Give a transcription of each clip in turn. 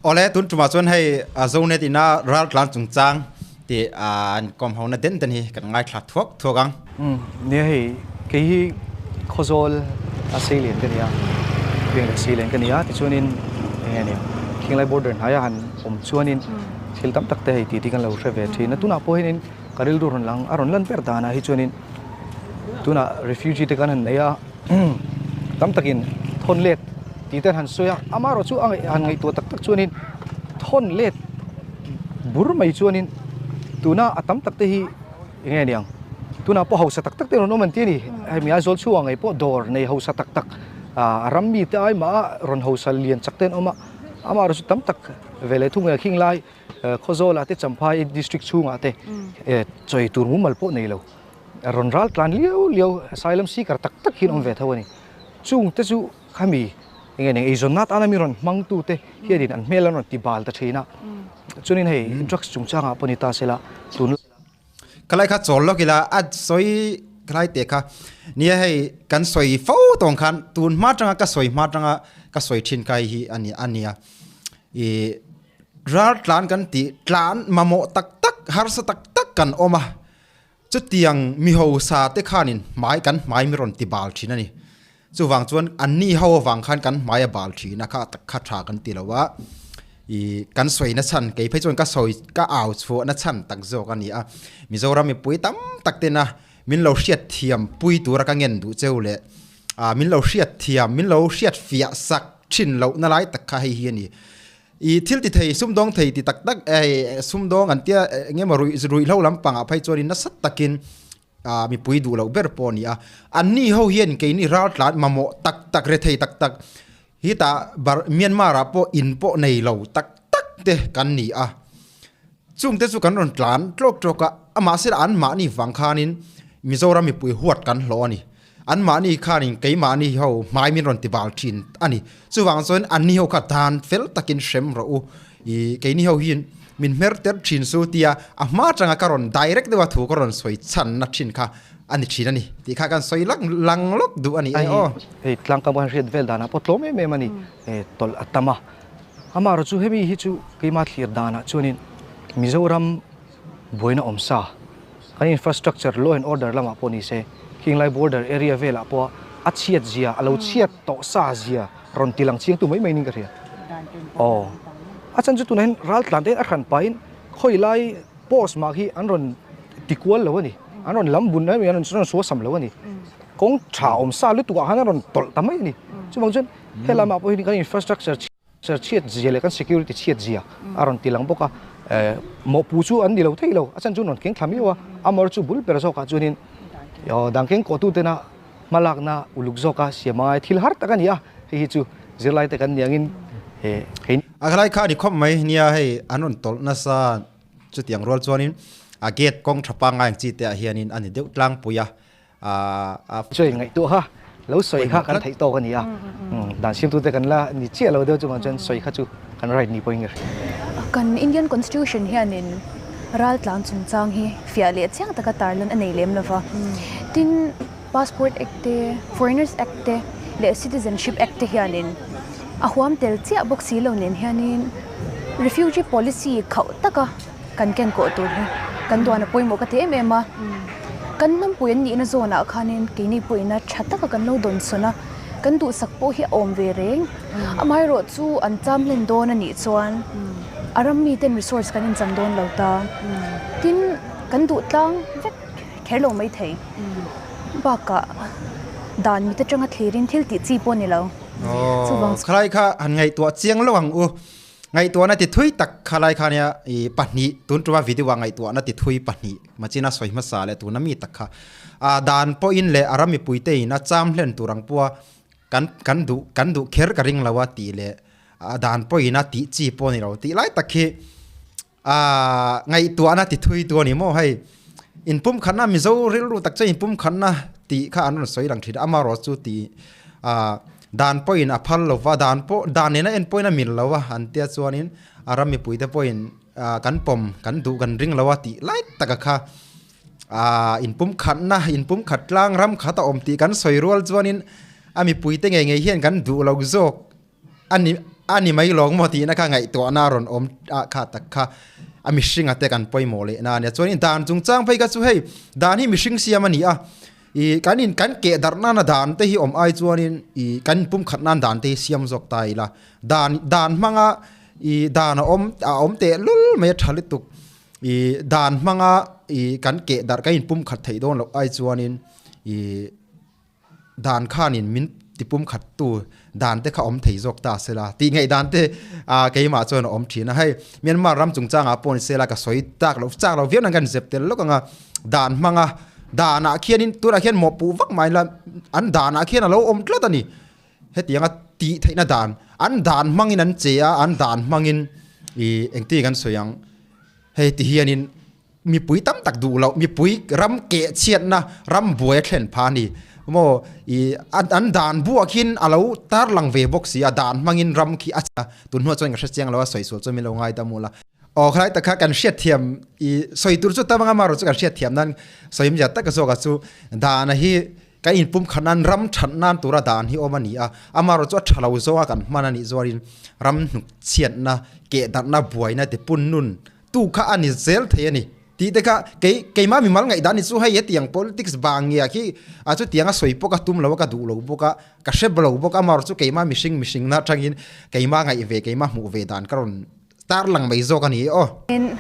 Awle, tun tumah chuan hei Zonet ina raltlan chungchang tih an kawm ho na den den hi kan ngaithla thuak thuak ang. Umm nia hei kei hi Khawzawl a seilian ka nia, veng leh seilian ka nia tichuanin eng nge nia Khinglai border hnaia han awm chuanin thil tam tak te hei tih tih kan lo hre ve thin a, tunah pawh hianin ka rilru rawn lang a rawn lan ber danah hi chuanin tunah refugee te kan han nei a. Tam takin thawn let tih te an han sawi a, amaherawh chu a han ngaihtuah tak tak chuanin thawn let bur mai chuanin tuna a tam tak te hi eng nge niang tunah pawh hausa tak tak te an rawn awm an ti a ni, hemi Aizawl chhungah ngei pawh dawr nei hausa tak tak a ram mite ai mah a rawn hausa lian chak te an awm a, amaherawh chu tam tak ve leh thung khing lai Khawzawlah te Champhai district chhungah te chawi tur mumal pawh nei lo. Rawn ral tlan liau liau asylum seeker tak tak hian awm ve tho a ni. Chung te chu khami eng nge eizawnna atana mi rawn hmang tu te hianin an hmel an rawn ti bal ta thin a. Chuanin hei drugs chungchangah pawh ni ta sela tun. Ka lai kha chawl lawk ila a sawi ka lai teh kha nia hei kan sawi fo tawng khan tun hma atanga ka sawi hma atanga ka sawi thin kha hei hi a ni a nia ih ral tlan kan tih tlan mamawh tak tak harsa tak tak kan awm a. Chutiang mi hausa te khanin hmai kan hmai mi rawn ti bal thin a ni. Chuvang chuan anni ho avang khan kan hmai a bal thin a, kha tak kha tha kan ti lo a. Ih kan sawi na chhan kei phei chuan ka sawi ka au chhuah na chhan tak zawk a ni a. Mizoram mipui tam tak tena min lo hriat thiam pui tura ka ngen duh cheu leh ah min lo hriat thiam min lo hriat fiah sak thin loh na lai tak kha hei hi a ni. I thil ti thei sumdawng thei ti tak tak eh sumdawng an tia eng emaw ruih ruihhlo lampangah phei chuanin nasa takin ah mipui duh loh ber pawh a ni a. Anni ho hian keini ral tlan mamawh tak tak re thei tak tak hi tah bar Myanmar ah pawh in pawh nei lo tak tak te kan ni a. Chungte chu kan rawn tlan tlawk tlawk a, amahse anmahni vang khanin Mizoram mipui huat kan hlawh a ni. Anmahni khanin keimahni ho hmai min rawn ti bal thin a ni. Chuvang chuan anni ho kha dan fel takin hrem rawh u. I keini ho hian min hmer ter thin su tia a hma atanga ka rawn direct deuha thu ka rawn sawi chhanna thin kha a ni thin a ni tih kha kan sawi lang lang lawk duh a ni e aw. Hei tlangkam kan hriat vel danah pawh tlawm em em a ni. Tawlh a tam a. Amaherawh chu hemi hi chu keimah thlir danah chuanin Mizoram buaina awm sa kan infrastructure law and order lamah pawh ni se Khinglai border area velah pawh a chhiat zia a lo chhiat tawh sa zia rawn ti lang chiang tu mai mai niin ka hria. Aw a chan chu tunah hian ral tlan te hian a hran pahin khawi lai post mah khi an rawn ti kual lo a ni an rawn lam bun em an rawn suasam lo a ni kawng tha awm sa lutuk ah khan an rawn tawlh ta mai a ni chuvang chuan helamah pawh hian kan infrastructure Sir chhiat zia leh kan security chhiat zia a rawn ti lang bawk a, mawhpu chu an ni lo thei lo, a chan chu an rawn keng thla miau a, amawr chu bul ber zawkah chuanin dang keng kawhtu tena hmalakna uluk zawka siam angai thil har tak a ni a, hei hi chu zirlai te kan ni angin hei. A khalai kha a ni khawp mai nia hei an rawn tawlh nasa chutiang rual chuanin a gate kawng tha pangngai ang chi te ah hianin a ni deuh tlangpui a, a. Chuai ngaihtuah kha lo sawi kha kan theih tawk a ni a, dan siamtute kan la ni chiah lo deuh chungah chuan sawi kha chu kan right ni pawhin ka hria. Kan Indian Constitution hianin raltlan chungchang hi fiah leh chiang taka tarlan a nei lem lova. Tin, Passport Act te, Foreigners Act te leh Citizenship Act te hianin a huam tel chiah bawk si lo nen hianin refugee policy khauh taka kan ken kawh tur hi kan duan a pawimawh ka ti em em a, kan hnampui an nihna zawnah khanin keini pawhin a tha taka kan lo dawn sawn a, kan duhsak pawh hi a awm ve reng. Amaherawh chu an cham hlen dawn a nih chuan a ram miten resource kan inchang dawn lo ta. Tin, kan duh tlang vek kher lo maithei. Bakah dan mit atanga thlirin thil tih chi pawh a ni lo. Chuvang. Khalai kha han ngaihtuah chiang lo ang u. Ngaihtuahna ti thui tak kha lai kha nia i pahnih tun tuma video ah ngaihtuahna ti thui pahnih machina sawi hmasa leh tuna mi tak kha a dan pawhin leh a ram mipui te in a cham hlen tur ang pawha kan kan duh kan duh kher ka ring lo a tih leh a dan pawhin a tih chi pawh a ni lo tih lai tak hi a ngaihtuahna ti thui tu a ni maw hei inpumkhatna Mizo rilru tak chuan inpumkhatna tih kha an rawn sawi lang thin a amaherawh chu tih a dan pawhin a phal lo va dan pawh dan nena en pawhin a mil lo a an tia chuanin a ram mipui te pawhin kan pawm kan duh kan ring lo a tih lai taka kha a inpumkhatna inpumkhat tlang ram khat a awm tih kan sawi rual chuanin a mipui te ngei ngei hian kan duh lo zawk. A ni A ni mai lawng maw tihna kha ngaihtuahna a rawn awm a kha tak kha a mihringa te kan pawimawh leh na a nia. Chuanin dan chungchang phei kha chu hei dan hi mihring siam a ni a, ih kan in kan keh darh nana dan te hi awm ai chuanin ih kan inpumkhat nan dan te hi siam zawk ta ila. Dan dan hmanga ih dan a awm a awm teh lul mai a tha lutuk. Ih dan hmanga ih kan keh darh kan inpumkhat theih dawn loh ai chuanin ih. Dan khanin min tipum khattu dan te kha awm thei zawk ta sela tih ngaih dan te keimah chuan a awm thin a. Hei Myanmar ram chungchangah pawh ni sela ka sawi tak loh chak lo viau nang kan zep tel lawk ang a, dan hmanga danah khianin tunah khian mawhpuh vak mai la an danah khian a lo awm tlat a ni. Hetianga tih theihna dan an dan hmangin an che a, an dan hmangin ih engtin kan sawi ang hei ti hianin Mipui tam tak duh loh, mipui ram keh chhiatna, ram buai a thlen pha a ni. Maw i an dan buah khian a lo tarlang ve bawk si a, dan hmangin ram khi a chhe a, tun hnuah chuan ka hre chiang lo a, sawi sual chuan min lo ngai ta mul a. Aw khalai tak kha kan hriatthiam i sawi tur chu tam anga marawh chu kan hriatthiam nan sawi awmzia tak zawk a chu dan a hi kan inpum khat nan ram that nan tura dan hi awm a ni a, amarawh chu a tha lo zawnga kan hman a nih zuarin ram hnuk chhiatna, keh darhna, buaina te pun nun Tu kha a ni zel thei a ni tih te kha kei keimah mimal ngaihdan ni chu hei hetiang politics vang nge khi a chutiang a sawi pawh ka tum lo a ka duh lo bawk a ka hre lo bawk a amaherawhchu keimah mihring mihring na atangin keimah ngaih ve keimah hmuh ve dan ka rawn tarlang mai zawk a ni aw. Tin,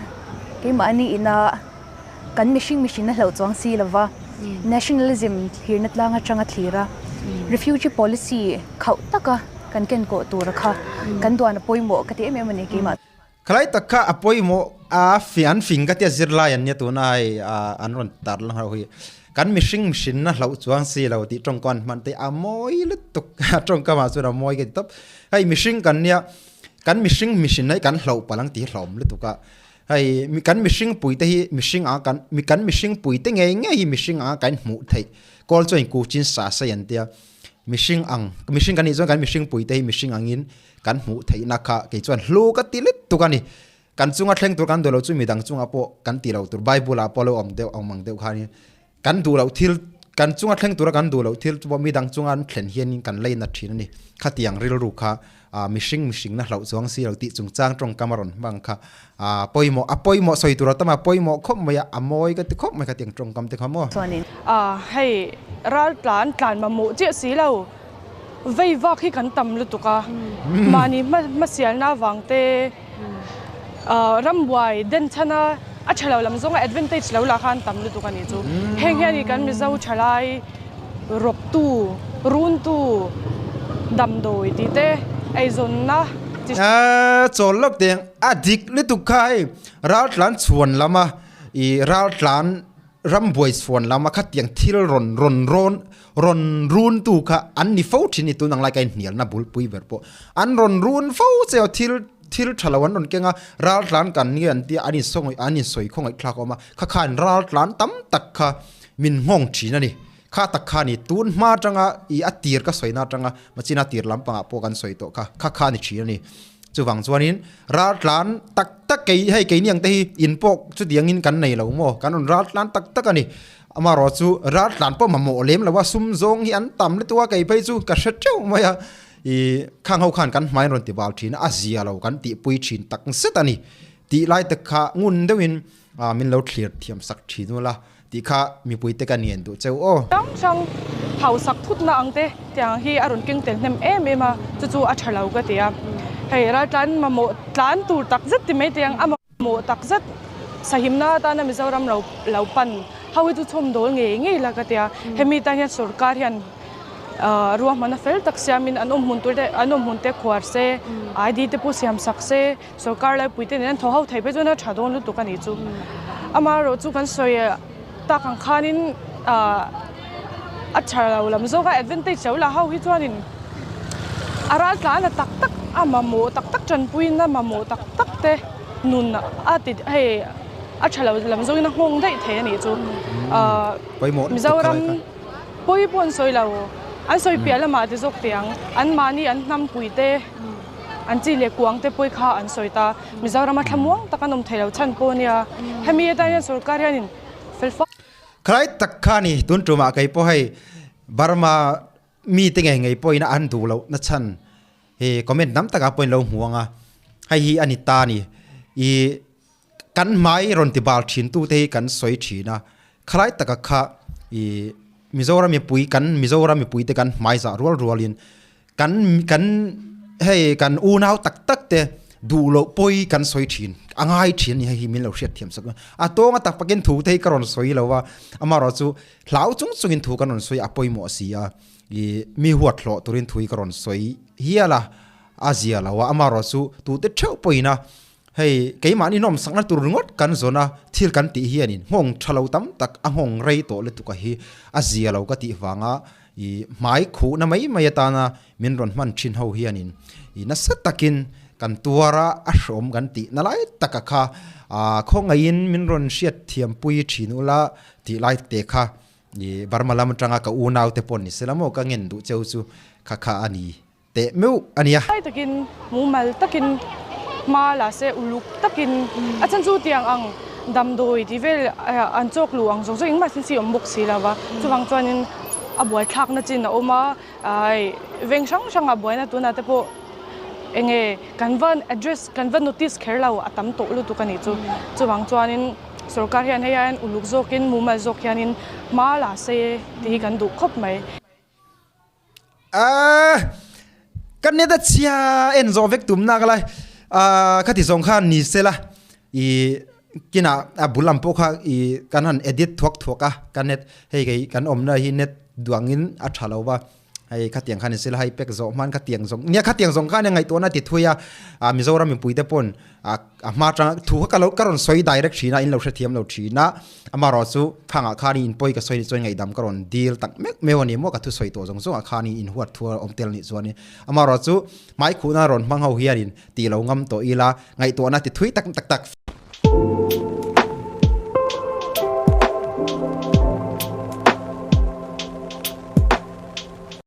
keimahni ina kan mihring mihring na hlauh chuang si lova nationalism thlirna tlang atanga thlir a refugee policy khauh taka kan kenkawh tura kha kan duan a pawimawh ka ti em em a ni keimah. Khalai tak kha a pawimawh a an fing ka tia zirlai an nia tuna hei an rawn tar lang ho hi kan mihring mihrinna hlauh chuang si lo tih tawngka an hman te a mawi lutuk a tawngka mah chuan a mawi ka ti tawp hei mihring kan nia kan mihring mihrinna hi kan hlauh palh ang tih hi hlauhawm lutuk a hei kan mihring pui te hi mihring ang kan kan mihring pui te ngei ngei hi mihring anga kan hmuh theih kawl chuan in kuchin sa sei an tia mihring ang mihring kan nih chuan kan mihring pui te hi mihring angin Kan hmuh theihna kha kei chuan hlu ka ti lutuk a ni. Kan chunga thleng tur kan duh lo chu midang chunga pawh kan ti lo tur Bible ah pawh lo awm deuh awm ang deuh khanin kan duh loh thil kan chunga thleng tura kan duh loh thil chu pawh midang chunga an thlen hianin kan lei nat thin a ni. Khatiang rilru kha ah mihring mihring na hlauh chuang si lo tih chungchang tawngkam a rawn hmang kha ah pawimawh a pawimawh sawi tur a tam a pawimawh khawp mai a a mawi ka ti khawp mai khatiang tawngkam te kha maw. Chuanin ah hei ral tlan tlan mamawh chiah si lo. Vei vak hi kan tam lutuk a, mahni hmasialna avang te rambuai den chhana a tha lo lam zawnga advantage lo la khan tam lutuk a nih chu. Heng hian i kan Mizo thalai rawktu, runtu, damdawi tih te eizawnna chi Chawl lawk teng a dik lutuk kha hei raltlan chhuan lama i raltlan Rambuai chhuan lama khatiang thil rawn rawn rawn rawn run tu kha an ni fo thin ni tun ang lai ka inhnialna bulpui ber pawh an rawn run fo che aw thil thil tha lo an rawn keng a ral tlan kan nge an tia an insawi an insawi khawngaih thlak a awm a kha khan ral tlan tam tak kha min nghawng thin a ni kha tak kha ni tun hma atanga ih a tir ka sawina atanga machina tir lampangah pawh kan sawi tawh kha kha kha a ni thin a ni. Chuvang chuanin raltlan tak tak kei hei keini ang te hi in pawh chutiangin kan nei lo maw kan rawn raltlan tak tak a ni. Amaherawh chu raltlan pawh mamawh lem lo a sum zawng hi an tam lutuk a kei phei chu ka hre teuh mai a ih khang ho khan kan hmai an rawn ti bal thin a a zia lo kan tihpui thin tak zet a ni tih lai te kha ngun deuhin min lo thlir thiam sak thin ula tih kha mipui te ka ngen duh cheu aw. Hrang hrang hausak thutna ang te tiang hi a rawn keng tel hnem em em a, chu chu a tha lo ka ti a. Hei raltlan mamawh tlan tur tak zet ti mai tiang a mamawh tak zet sahimna atana Mizoram lo lo pan ho hi chu chhawmdawl ngei ngei la ka ti a. Hemi tan hian sorkar hian ruahmanna fel tak siamin an awm hmun tur te an awm hmun te khuar se, ID te pawh siam sak se. Sorkar laipuite nen an thaw ho thei phei chuan a tha dawn lutuk a nih chu. Amaherawh chu kan sawi tak ang khanin a tha lo lam zawk a, advantage lo la ho hi chuanin a ral tlan a tak tak a mamawh tak tak tanpuina mamawh tak tak te nun a ti hei a tha lo lam zawkin a nghawng daih thei a nih chu. Mizoram pawi pawh an sawi lo, an sawi piah lamah ti zawk teh ang, anmahni an hnampui te. An chi leh kuang te pawh kha an sawi ta. Mizorama thlamuang tak an awm thei lo chhan pawh a nia. Hemi atan hian sorkar hianin fel fak. Khalai tak kha ni tun tumah kei pawh hei Burma mite ngei ngei pawhin an duh loh na chhan Hei comment tam takah pawhin lo hmu ang a, hei hi a ni ta a ni. Ih kan hmai rawn ti bal thin tute hi kan sawi thin a, khalai taka kha ih Mizoram mipui kan Mizoram mipuite kan hmai zah rual rualin kan kan hei kan unau tak tak te duh loh pawi kan sawi thin a ngai thin a ni hei hi min lo hriat thiam sak a tawng a tak pakin thu te hi ka rawn sawi lo a amaherawh chu hlau chung chungin thu kan rawn sawi a pawimawh si a ih mi huat hlawh turin thu hi ka rawn sawi hial a a zia lo a amaherawh chu tute theuh pawhin a hei keimahni nawmsakna tur ringawt kan zawn a thil kan tih hianin nghawng tha lo tam tak a nghawng rei tawh lutuk a hi a zia lo ka tih vanga I hmai khuhna mai mai atana min rawn hman thin ho hianin i nasa takin kan tuar a, a hrawm kan tih na lai taka kha khawngaihin min rawn hriat thiampui thin ula tih lai te kha i Burma lam atanga ka unau te pawh ni sela maw ka ngen duh cheu chu kha kha a ni teh meuh a nia. Lai takin mumal takin hma la se uluk takin a chhan chu tiang ang damdawi tih vel an chawk luh ang zawng zawng engmah sin si awm bawk si lo va chuvang chuanin a buaithlakna chin a awm a ai veng hrang hrangah buaina tunah te pawh enge kan va address kan va notice kher lo a tam tawh lutuk a nih chu chuvang chuanin sorkar hian hei hian uluk zawkin mumal zawk hianin hma la se tih hi kan duh khawp mai. Ahh ka net a chhia en zawh vek tum nak lai ahh khati zawng khan ni se la ih kinah a bul lam pawh kha ih kan han edit thuak thuak a ka net hei kei kan awmna hi net duangin a tha lo va hei khatiang kha ni se la hei pack zawh hman khatiang zawng nia khatiang zawng khan a ngaihtuahna ti thui a ah Mizoram mipui te pawn ah a hma atanga thu kha ka lo ka rawn sawi direct thin a in lo hrethiam lo thin a Amaherawh chu khangah khanin in pawi ka sawi nih chuan ngaihdam ka rawn dil tak meuh meuh a ni maw ka thusawi tawh zawng zawngah khanin in huat thu a awm tel nih chuanin amaherawh chu hmaikhuhna rawn hmang ho hianin tih lo ngam tawh ila ngaihtuahna ti thui tak tak tak.